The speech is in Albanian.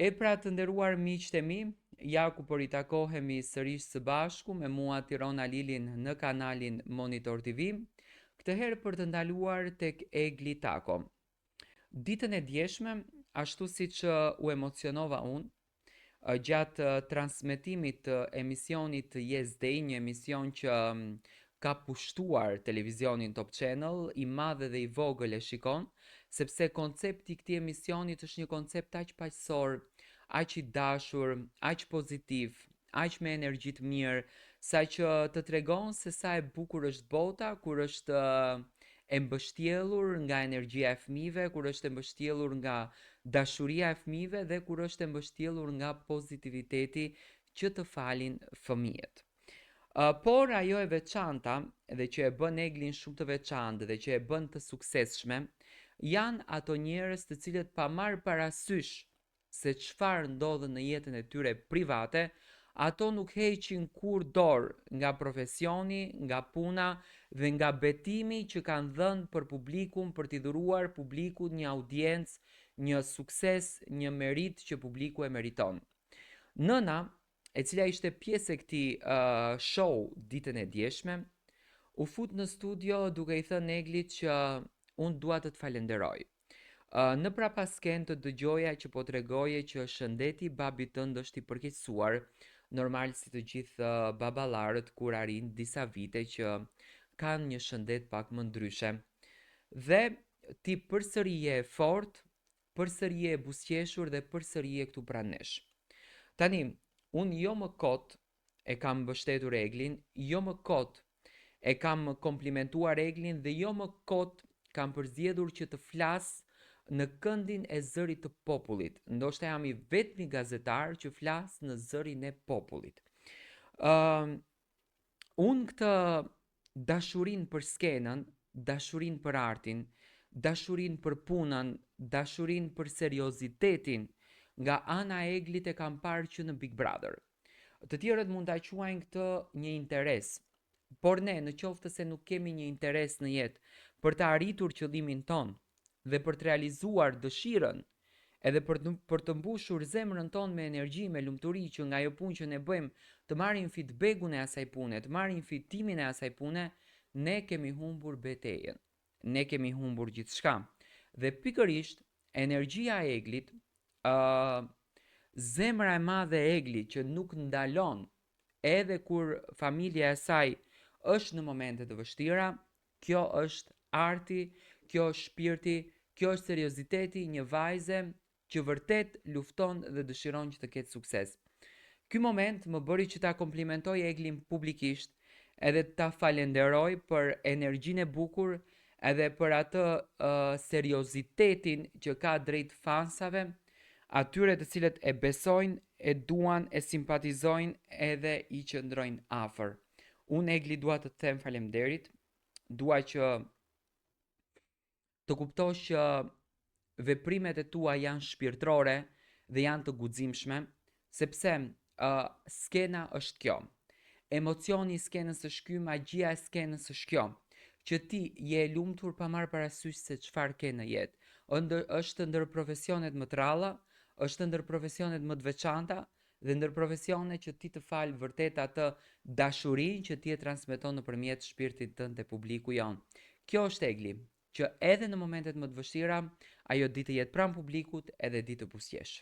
E pra të nderuar miqtë e mi, ja ku po ritakohemi sërish së bashku me mua Tiron Alilin në kanalin Monitor TV, këtë herë për të ndaluar tek Egli Tako. Ditën e djeshme, ashtu siç u emocionova unë, gjatë transmetimit të emisionit të Yes Day, një emision që ka pushtuar televizionin Top Channel, i madh dhe i vogël e shikon, sepse koncepti i këtij emisionit është një koncept aq paqësor, aq i dashur, aq pozitiv, aq me energji të mirë, saqë të tregon se sa e bukur është bota kur është e mbështjellur nga energjia e fëmijëve, kur është e mbështjellur nga dashuria e fëmijëve dhe kur është e mbështjellur nga pozitiviteti që të falin fëmijët. Uh, por ajo e veçanta dhe që e bën Eglin shumë të veçantë dhe që e bën të suksesshme, janë ato njerëz të cilët pa marrë parasysh se çfarë ndodh në jetën e tyre private, ato nuk heqin kurrë dorë nga profesioni, nga puna dhe nga betimi që kanë dhënë për publikun për t'i dhuruar publikut një audiencë, një sukses, një meritë që publiku e meriton. Nëna, e cila ishte pjesë e këtij uh, show ditën e djeshme, u fut në studio duke i thënë Eglit që unë dua të të falenderoj. Në prapaskenë të dëgjoja që po tregoje që shëndeti i babit tënd është i përkeqësuar, normal si të gjithë baballarët kur arrijnë disa vite që kanë një shëndet pak më ndryshe. Dhe ti përsëri je e fortë, përsëri je e buzëqeshur dhe përsëri je këtu pranë nesh. Tani, unë jo më kot e kam mbështetur Eglin, jo më kot e kam komplimentuar Eglin dhe jo më kot kam përzgjedhur që të flas në këndin e zërit të popullit. Ndoshta jam i vetmi gazetar që flas në zërin e popullit. Ë uh, unë këtë dashurinë për skenën, dashurinë për artin, dashurinë për punën, dashurinë për seriozitetin nga ana e Eglit e kam parë që në Big Brother. Të tjerët mund ta quajnë këtë një interes, por ne në qoftë se nuk kemi një interes në jetë për të arritur qëllimin tonë dhe për të realizuar dëshirën, edhe për të, për të mbushur zemrën tonë me energji, me lumturi që nga ajo punë që ne bëjmë të marrim feedbackun e asaj pune, të marrim fitimin e asaj pune, ne kemi humbur betejën. Ne kemi humbur gjithçka. Dhe pikërisht energjia e Eglit, ë uh, zemra e madhe e Eglit që nuk ndalon edhe kur familja e saj është në momente të vështira, kjo është arti, kjo është shpirti, kjo është serioziteti i një vajze që vërtet lufton dhe dëshiron që të ketë sukses. Ky moment më bëri që ta komplimentoj Eglin publikisht edhe ta falenderoj për energjinë e bukur edhe për atë uh, seriozitetin që ka drejt fansave, atyre të cilët e besojnë, e duan, e simpatizojnë edhe i qëndrojnë afër. Unë Egli dua të të them faleminderit, dua që të kuptosh që veprimet e tua janë shpirtërore dhe janë të guximshme, sepse uh, skena është kjo. Emocioni i skenës është ky, magjia e skenës është kjo, që ti je e lumtur pa marrë parasysh se çfarë ke në jetë. Ëndër, është ndër profesionet më të rralla, është ndër profesionet më të veçanta dhe ndër profesione që ti të fal vërtet atë dashurinë që ti e transmeton nëpërmjet shpirtit tënd te publiku jonë. Kjo është Egli, që edhe në momentet më të vështira, ajo di të jetë pranë publikut edhe di të buzëqeshë.